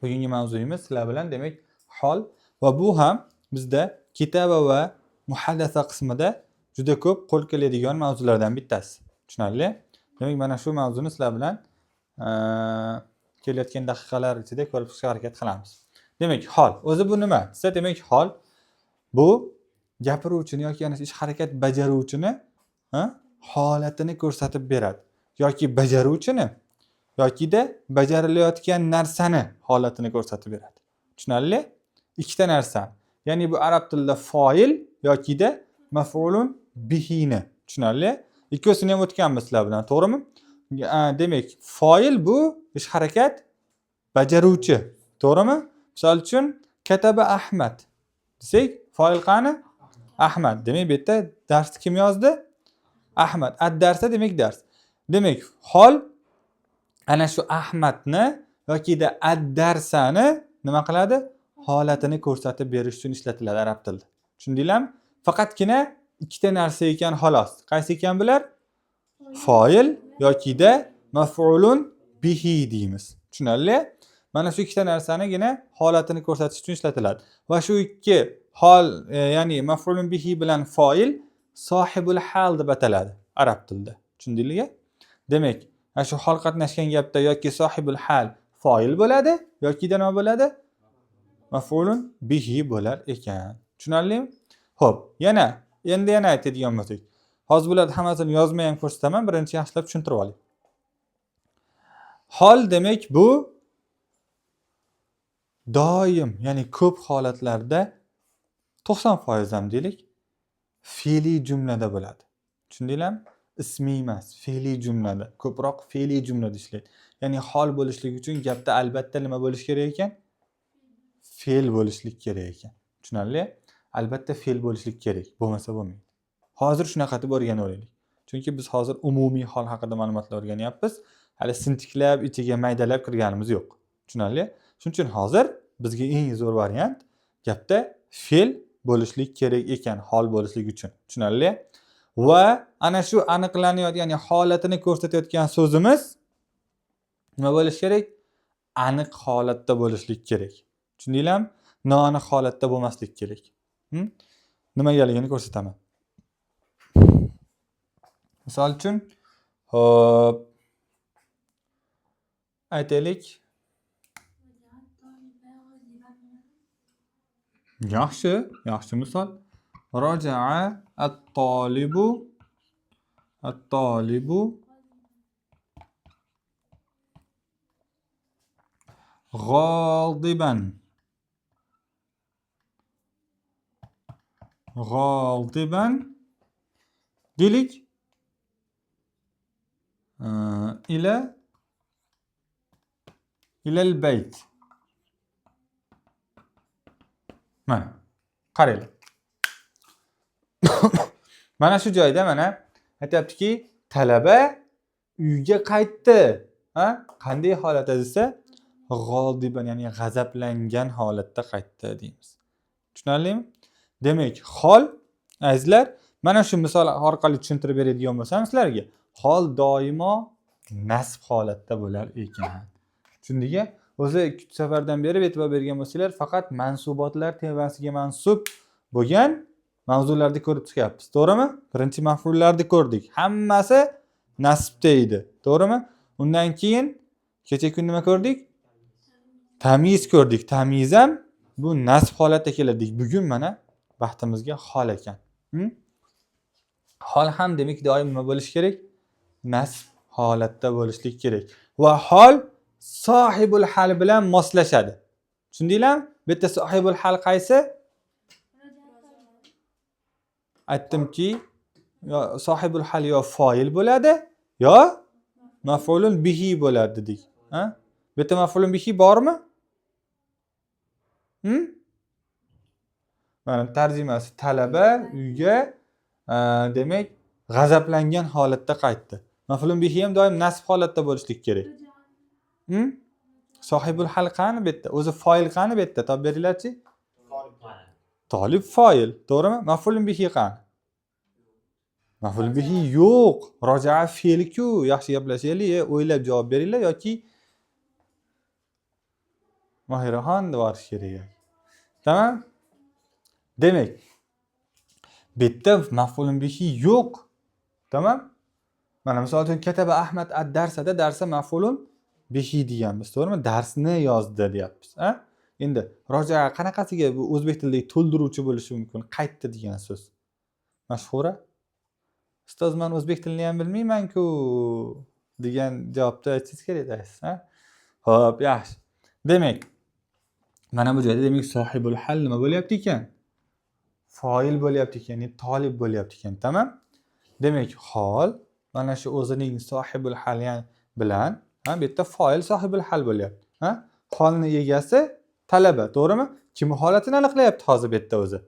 Bugungi mavzuyimiz sizlar bilan demak hol va bu ham bizda kitaba va muhaddasa qismida juda ko'p qo'l keladigan mavzulardan bittasi. Tushunarli? Demak, mana shu mavzuni sizlar bilan kelayotgan daqiqalar ichida ko'rib chiqishga harakat qilamiz. Demak, hol o'zi bu nima? Desa, demak, hol bu gapiruvchini yoki ana ish harakat bajaruvchini holatini ko'rsatib beradi. Yoki bajaruvchini yokida bajarilayotgan narsani holatini ko'rsatib beradi. Tushunarli? Ikkita narsa. Ya'ni bu arab tilida foil yokida maf'ulun bihini. Tushunarli? Ikkovsini ham o'tganmiz sizlar bilan, to'g'rimi? Demak, foil bu ish harakat bajaruvchi, to'g'rimi? Misol uchun kataba Ahmad desak, foil qani? Ahmad. Demak, bu yerda darsni kim yozdi? Ahmad. Ad-darsa demak dars. Demak, hol ana shu Ahmadni yokida ad-darsani nima qiladi? Holatini ko'rsatib berish uchun ishlatiladi arab tilida. Tushundinglarmi? Faqatgina ikkita narsa ekan xolos. Qaysi ekan bular? Foil yokida maf'ulun bihi deymiz. Tushunarli? Mana shu ikkita narsanigina holatini ko'rsatish uchun ishlatiladi. Va shu ikki hol, ya'ni maf'ulun bihi bilan foil sohibul hal deb ataladi arab tilida. Tushundingizmi? Demak, ana shu hol qatnashgan gapda yoki sohibul hal foil bo'ladi, yoki nima bo'ladi? Maf'ulun bihi bo'lar ekan. Tushunarlimi? Xo'p, yana endi yana aytadigan bo'lsak, hozir bularni hammasini yozmay ham ko'rsataman, birinchi yaxshilab tushuntirib oling. Hol demak bu doim, ya'ni ko'p holatlarda 90% ham deylik, fe'liy jumlada bo'ladi. Tushundinglarmi? Ismiy emas, fe'liy jumlada. Ko'proq fe'liy jumlada ishlaydi. Ya'ni hol bo'lishligi uchun gapda albatta nima bo'lishi kerak ekan? Fe'l bo'lishlik kerak ekan. Tushunarli? Albatta fe'l bo'lishlik kerak, bo'lmasa bo'lmaydi. Hozir shunaqa deb o'rganaveraylik. Chunki biz hozir umumiy hol haqida ma'lumotlar o'rganyapmiz. Hali sinchiklab, ichiga maydalab kirganimiz yo'q. Tushunarli? Shuning uchun hozir bizga eng zo'r variant gapda fe'l bo'lishlik kerak ekan, hol bo'lishlik uchun. Tushunarli? Va ana shu aniqlanayotgan, ya'ni holatini ko'rsatayotgan so'zimiz nima bo'lishi kerak? Aniq holatda bo'lishlik kerak. Tushundinglarmi? Noaniq holatda bo'lmaslik kerak. Nimagaligini ko'rsataman. Misol uchun, hop, aytaylik. Yaxshi, yaxshi misol. Roja'a at-tolibu at-tolibu g'odiban g'odiban deylik ila ilal bayt. Mana qaranglar. Mana shu joyda mana aytyaptiki, talaba uyga qaytdi. Ha? Qanday holatda desa, g'odiban, ya'ni g'azablangan holatda qaytdi deymiz. Tushunarlimi? Demak, hol azizlar, mana shu misol orqali tushuntirib beradigan bo'lsam sizlarga, hol doimo nasb holatda bo'lar ekan. Tushundingmi? O'zi 2 safardan beri e'tibor bergan bo'lsanglar, faqat mansubotlar tevasiga mansub bo'lgan mavzularni ko'rib chiqyapmiz, to'g'rimi? Birinchi maf'ullarni ko'rdik. Hammasi nasbda edi, to'g'rimi? Undan keyin kecha kun nima ko'rdik? Tamyiz ko'rdik. Tamyiz ham bu nasb holatda keladi. Bugun mana baxtimizga hol ekan. Hol ham demak doim nima bo'lishi kerak? Nasb holatda bo'lishlik kerak. Va hol sohibul hal bilan moslashadi. Tushundinglarmi? Bu yerda sohibul hal qaysi? Aytdimki, yo sohibul hal yo foil bo'ladi, yo maf'ulun bihi bo'ladi dedik. Ha? Bu yerda maf'ulun bihi bormi? Mana tarjimasi talaba uyga demak g'azablangan holatda qaytdi. Maf'ulun bihi ham doim nasb holatda bo'lishlik kerak. Sohibul hal qani bu yerda? O'zi foil qani bu yerda? Topib beringlarchi. Tolib foil, to'g'rimi? Maf'ulun bihi qani? Maf'ulun bihi yo'q. Roja'a fe'li-ku. Yaxshi gaplashaylik, o'ylab javob beringlar yoki Mohiraxon deb yuborish kerak. Tamam? Demak, bu yerda maf'ulun bihi yo'q. Tamam? Mana misol uchun kataba Ahmad ad-darsada darsa maf'ulun bihi deganmiz, to'g'rimi? Darsni yozdi deyapmiz, a? Endi roja qanaqasiga bu o'zbek tilidagi to'ldiruvchi bo'lishi mumkin? Qaytdi degan so'z. Mashhura? Ustoz, men o'zbek tilini ham bilmayman-ku degan javobni aytishingiz kerak deysiz, ha? Xo'p, yaxshi. Demak, mana bu joyda demak sohibul hal nima bo'lyapti ekan? Foil bo'lyapti ekan, ya'ni tolib bo'lyapti ekan, tamam? Demak, hol mana shu o'zining sohibul hal bilan, ha, bu yerda foil sohibul hal bo'lyapti, ha? Holni egasi talaba, to'g'rimi? Kim holatini aniqlayapti hozir bu yerda o'zi?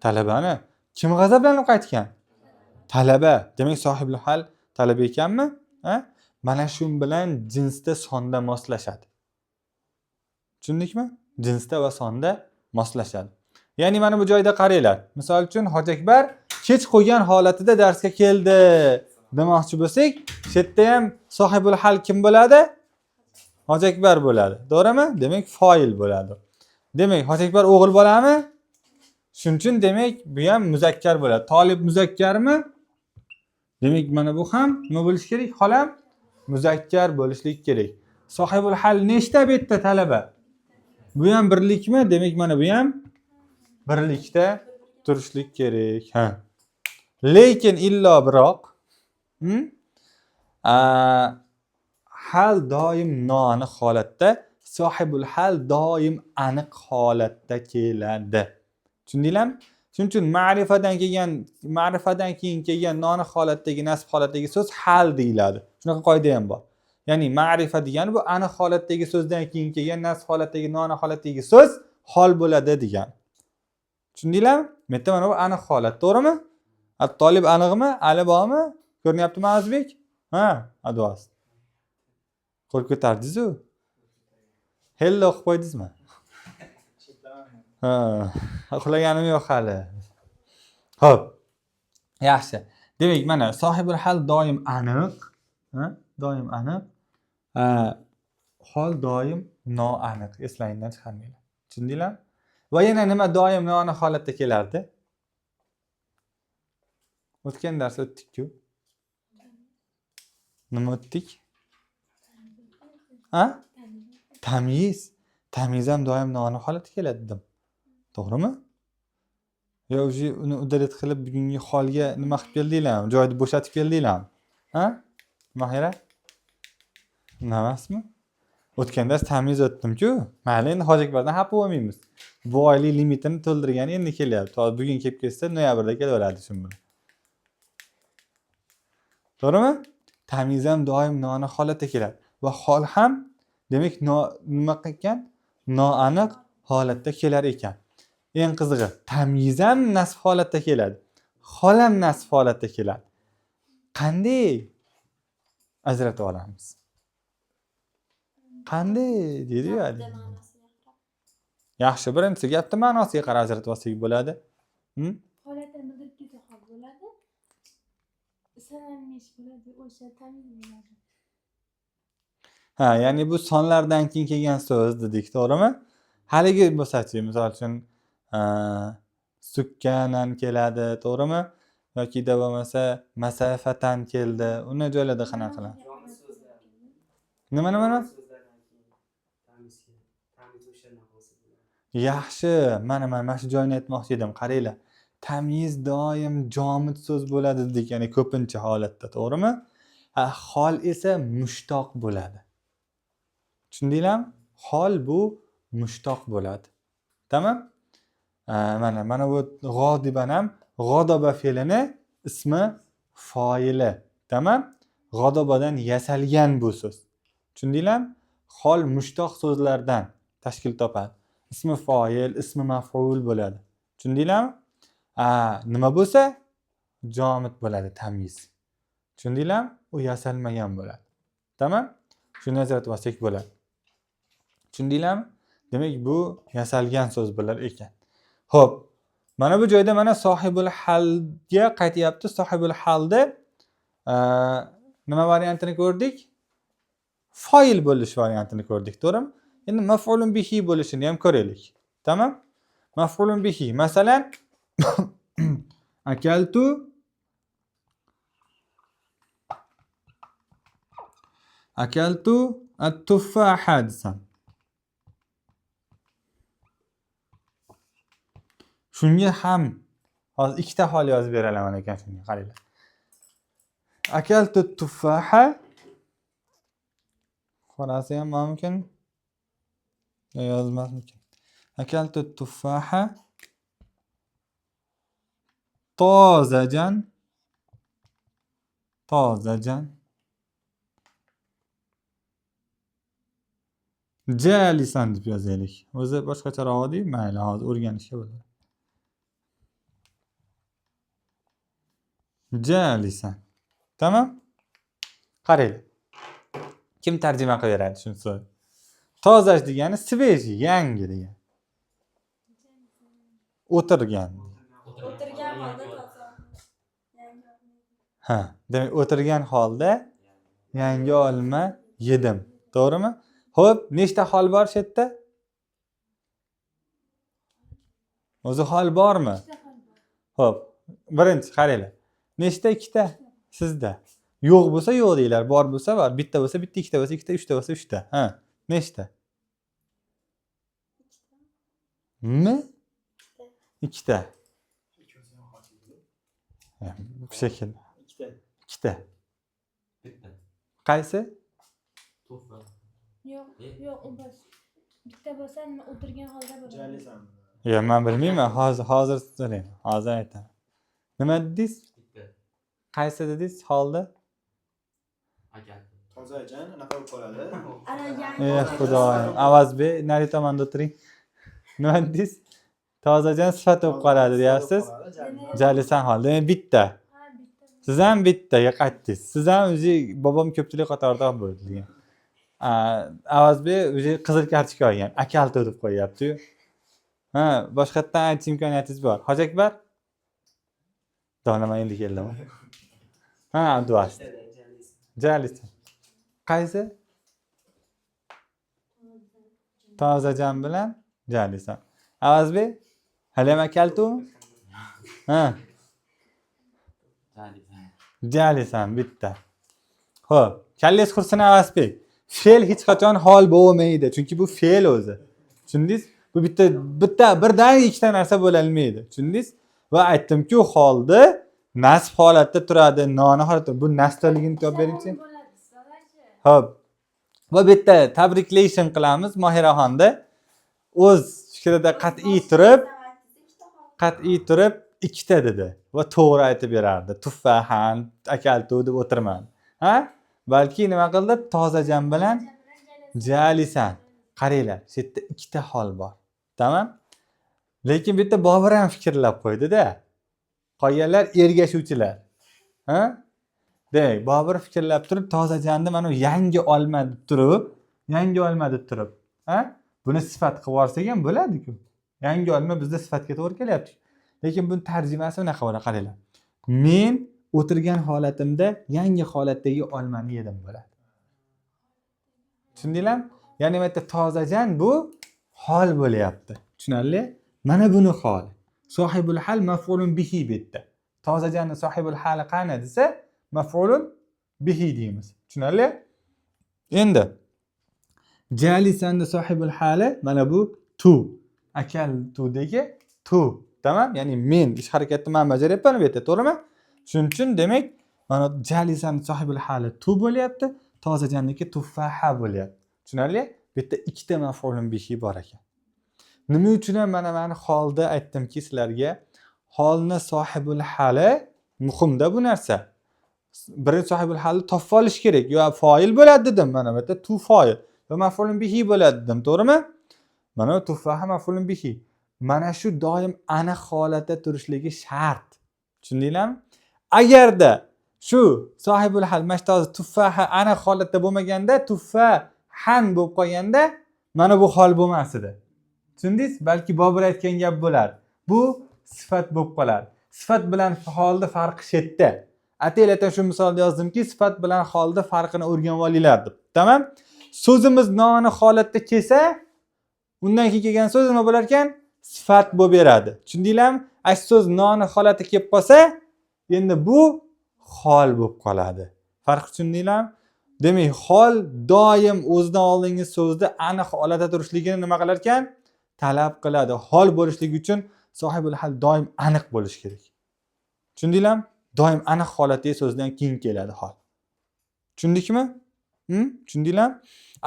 Talabani. Kim g'azablanib qaytgan? Talaba. Demak, sohibul hal talaba ekanmi? Ha? Mana shu bilan jinsda, sonda moslashadi. Tushundikmi? Jinsda va sonda moslashadi. Ya'ni mana bu joyda qaranglar. Misol uchun Hoji Akbar kech qo'ygan holatida darsga keldi demoqchi bo'lsak, shu yerda ham sohibul hal kim bo'ladi? Hoji Akbar bo'ladi. To'g'rimi? Demak, foil bo'ladi. Demak, Hoji Akbar o'g'il bolami? Shuning uchun demak, bu ham muzakkar bo'ladi. Tolib muzakkarmi? Demak, mana bu ham nima bo'lishi kerak? Hol ham muzakkar bo'lishlik kerak. Sohibul hal nechta bu yerda talaba? Bu ham birlikmi? Demak, mana bu ham birlikda turishlik kerak. Ha. Lekin illo biroq hal doim noaniq holatda, sohibul hal doim aniq holatda keladi. Tushundinglarmi? Shuning uchun ma'rifadan kelgan, ma'rifadan keyin kelgan noaniq holatdagi, nasb holatdagi so'z hal deyiladi. Shunaqa qoida ham bor. Ya'ni ma'rifa degani bu aniq holatdagi so'zdan keyin kelgan nasb holatdagi, noaniq holatdagi so'z hol bo'ladi degan. Tushundinglarmi? Bu yerda mana bu aniq holat, to'g'rimi? At-tolib aniqmi? Ali bormi? Ko'rinyaptimi, Azizbek? Ha, Advos. Qo'l ko'tardingiz-u. Hello qilib qo'ydingizmi? Ha, uxlaganim yo'q hali. Xo'p. Yaxshi. Demak, mana sohibul hal doim aniq, ha? Doim aniq. Hol doim noaniq. Eslaringdan chiqarmanglar. Tushundinglarmi? Va yana nima doim noaniq holatda kelardi? O'tgan dars o'tdik-ku. Nima o'tdik? Ha? Tamyiz. Tamyiz ham doim noaniq holatda keladi dedim. To'g'rimi? Yo уже uni удалить qilib bugungi holga nima qilib keldinglarmi? Joyni bo'shatib keldinglarmi? Ha? Mahira? Emasmi? O'tgan dars tamyiz o'tdim-ku. Mayli, endi Hoji Akbardan xafa bo'lmaymiz. Bu oylik limitini to'ldirgani endi kelyapti. Hozir bugun kelib ketsa, noyabrda kelaveradi shu bilan. To'g'rimi? Tamyiz ham doim noaniq holatda keladi va hol ham demak nima ekan? Noaniq holatda kelar ekan. Eng qizig'i, tamyiz ham nasb holatda keladi. Hol ham nasb holatda keladi. Qanday ajratib olamiz? Qanday deydi-yu Gapni ma'nosiga qarab. Yaxshi, birinchisi gapni ma'nosiga qarab ajratib olsak bo'ladi. Holatini bildirib kelsa hol bo'ladi. Sanalmish bo'ladi, o'sha tamyiz bo'ladi. Ha, ya'ni bu sonlardan keyin kelgan so'z dedik, to'g'rimi? Haligi bo'lsachi, misol uchun, sukkanan keladi, to'g'rimi? Yokida bo'lmasa masafatan keldi. Uni joylarda qanaqa qilamiz? Joni so'zlar. Nima, nima, nima? So'zlardan keyin tamyiz keladi. Tamyiz o'shandan hosil bo'ladi. Yaxshi, mana shu joyini aytmoqchi edim. Qaranglar. Tamyiz doim jomid so'z bo'ladi dedik, ya'ni ko'pincha holatda, to'g'rimi? Ha, hol esa mushtoq bo'ladi. Tushundinglarmi? Hol bu mushtoq bo'ladi. Tamam? Mana bu g'odiban ham g'odoba fe'lini ismi foili. Tamam? G'odobadan yasalgan bu so'z. Tushundinglarmi? Hol mushtoq so'zlardan tashkil topadi. Ismi foil, ismi maf'ul bo'ladi. Tushundinglarmi? Nima bo'lsa jomid bo'ladi tamyiz. Tushundinglarmi? U yasalmagan bo'ladi. Tamam? Shuni ajratib olsak bo'ladi. Tushundinglarmi? Demak, bu yasalgan so'z bo'lar ekan. Xo'p, mana bu joyda mana sohibul halga qaytyapti. Sohibul halda nima variantini ko'rdik? Foil bo'lish variantini ko'rdik, to'g'rimi? Endi maf'ulun bihi bo'lishini ham ko'raylik. Tamam? Maf'ulun bihi. Masalan, akaltu akaltu at-tuffaha desam. Shunga ham hozir ikkita hol yozib beraman ekan shunga, qaranglar. Akaltu tuffaha qorasi ham mumkin. Yo yozmasmikin? Akaltu tuffaha tozajan tozajan jalisan deb yozaylik. O'zi boshqacharoq oddiy, mayli, hozir o'rganishga bo'ladi. Jalisan. Tamam? Qaranglar. Kim tarjima qilib beradi shuni? Tozash degani svejiy, yangi degan. O'tirgan. O'tirgan holda toza. Yangi. Ha, demak o'tirgan holda yangi olma yedim. To'g'rimi? Xo'p, nechta hol bor shu yerda? O'zi hol bormi? Ikkita hol bor. Xo'p, birinchi qaranglar. Nechta? Ikkita sizda. Yo'q bo'lsa yo'q deylar, bor bo'lsa bor, bitta bo'lsa bitta, ikkita bo'lsa ikkita, uchta bo'lsa uchta. Ha, nechta? Mi? Ikkita. Bu shekilli. Ikkita. Ikkita. Bitta. Qaysi? Tuffa. Yo'q, yo'q, u bas. Bitta bo'lsa nima o'tirgan holda bo'ladi. Jalisan. Yo'q, men bilmayman. Hozir so'rayman. Hozir aytaman. Nima dedingiz? Bitta. Qaysi dedingiz holda? Akaltu. Tozajan anaqa bo'lib qoladi. Ana yangi. Ey Xudoyim, Avazbek, nari tomonda o'tiring. Nima dedingiz? Tozajan sifat bo'lib qoladi deyapsiz. Jalisan hol. Demak, bitta. Ha, bitta. Siz ham bittaga qaytdingiz. Siz ham o'zi bobom ko'pchilik qatorida bo'ldi degan. Avazbek o'zi qizil kartochka olgan. Akaltu deb qo'yyapti-yu. Ha, boshqatdan aytish imkoniyatingiz bor. Hoji Akbar? Domla, endi keldim. Ha, Abduvasit. Jalisan. Qaysi? Tozajan bilan jalisan. Avazbek? Hali ham akaltu? Ha, Jalisan. jalisan bitta. Xo'p, kallangiz qursin Avazbek. Fe'l hech qachon hol bo'lmaydi, chunki bu fe'l o'zi. Tushundingiz? Bu bitta bitta birdan ikkita narsa bo'la olmaydi. Tushundingiz? Va aytdimku, holda nasb holatda turadi, noni holatda. Bu nasbdaligini topib beringchi. Bo'ladi, sizlarchi. Xo'p. Va bu yerda tabriklation qilamiz Mohiraxonda. O'z fikrida qat'iy turib, qat'iy turib ikkita dedi va to'g'ri aytib berardi. Tuffahan, akaltu deb o'tirmadi. Ha? Balki nima qildi? Tozajan bilan jalisan. Qaranglar, shu yerda ikkita hol bor. Tamam? Lekin bu yerda Bobur ham fikrlab qo'ydi-da. Qolganlar ergashuvchilar. Ha? Demak, Bobur fikrlab turib, tozajanni mana bu yangi olma deb turib, yangi olma deb turib, ha? Buni sifat qilib yuborsak ham bo'ladi-ku. Yangi olma bizda sifatga to'g'ri kelyapti. Lekin buni tarjimasi bunaqa bo'ladi, qaranglar. Men o'tirgan holatimda yangi holatdagi olmani yedim bo'ladi. Tushundinglarmi? Ya'ni bu yerda tozajan bu hol bo'lyapti. Tushunarli? Mana buni holi. Sohibul hal maf'ulun bihi bu yerda. Tozajanni sohibul hali qani desa, maf'ulun bihi deymiz. Tushunarli? Endi jalisanni sohibul hali mana bu tu. Akal tudagi tu. Tamam? Ya'ni men ish harakatni men bajaryapman bu yerda, to'g'rimi? Shuning uchun demak, mana jalisanni sohibul hali tu bo'lyapti, tozajanniki tuffaha bo'lyapti. Tushunarli? Bu yerda ikkita maf'ulun bihi bor ekan. Nima uchun ham mana mani holda aytdimki sizlarga, holni sohibul hali muhimda bu narsa. Birinchi sohibul halni topib olish kerak. Yo foil bo'ladi dedim, mana bu yerda tu foil va maf'ulun bihi bo'ladi dedim, to'g'rimi? Mana bu tuffaha maf'ulun bihi. Mana shu doim aniq holatda turishligi shart. Tushundinglarmi? Agarda shu sohibul hal mana shu hozir tuffaha aniq holatda bo'lmaganda, tuffahan bo'lib qolganda mana bu hol bo'lmas edi. Tushundingiz? Balki Bobur aytgan gap bo'lar. Bu sifat bo'lib qolar. Sifat bilan holni farqi shu yerda. Ataylatan shu misolni yozdimki, sifat bilan holni farqini o'rganib olinglar deb. Tamam? So'zimiz noaniq holatda kelsa, undan keyin kelgan so'z nima bo'lar ekan? Sifat bo'lib beradi. Tushundinglarmi? Ana shu so'z noaniq holatda kelib qolsa, endi bu hol bo'lib qoladi. Farq tushundinglarmi? Demak, hol doim o'zidan oldingi so'zni aniq holatda turishligini nima qilar ekan? Talab qiladi. Hol bo'lishligi uchun sohibul hal doim aniq bo'lishi kerak. Tushundinglarmi? Doim aniq holatdagi so'zdan keyin keladi hol. Tushundikmi? Tushundinglarmi?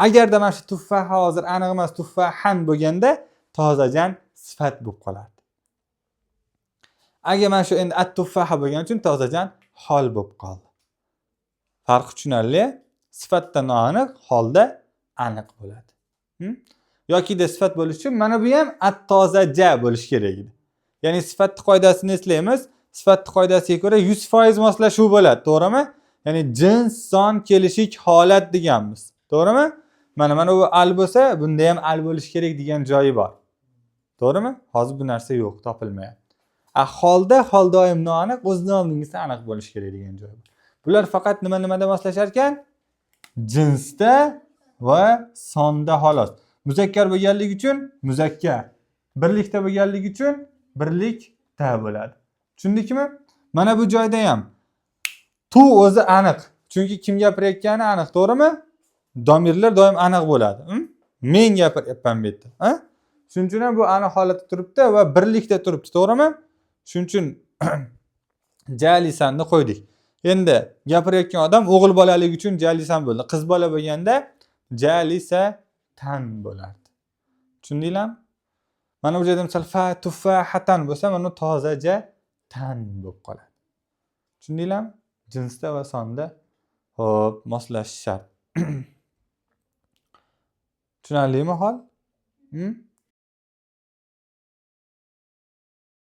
Agarda mana shu tuffaha hozir aniq emas, tuffahan bo'lganda tozajan sifat bo'lib qolardi. Agar mana shu endi at tuffaha bo'lgani uchun tozajan hol bo'lib qoldi. Farqi tushunarli? Sifatda noaniq, holda aniq bo'ladi. Yokida sifat bo'lishi uchun mana bu ham at tozaja bo'lishi kerak edi. Ya'ni sifatni qoidasini eslaymiz. Sifatni qoidasiga ko'ra 100% moslashuv bo'ladi, to'g'rimi? Ya'ni jins, son, kelishik, holat deganmiz. To'g'rimi? Mana bu al bo'lsa, bunda ham al bo'lishi kerak degan joyi bor. To'g'rimi? Hozir bu narsa yo'q, topilmayapti. A holda hol doim noaniq, o'zidan oldingisi aniq bo'lishi kerak degan joyi bor. Bular faqat nima nimada moslashar ekan? Jinsda va sonda xolos. Muzakkar bo'lganligi uchun muzakkar, birlikda bo'lganligi uchun birlikda bo'ladi. Tushundikmi? Mana bu joyda ham tu o'zi aniq. Chunki kim gapirayotgani aniq, to'g'rimi? Domirlar doim aniq bo'ladi. Men gapiryapman bu yerda. Ha? Shuning uchun ham bu aniq holatda turibdi va birlikda turibdi, to'g'rimi? Shuning uchun jalisanni qo'ydik. Endi gapirayotgan odam o'g'il bolaligi uchun jalisan bo'ldi. Qiz bola bo'lganda jalisa tan bo'lardi. Tushundinglarmi? Mana bu joyda misol fa tuffahatan bo'lsa, mana tozaja tan bo'lib qoladi. Tushundinglarmi? Jinsda va sonda hop moslashish shart. Tushunarlimi hol?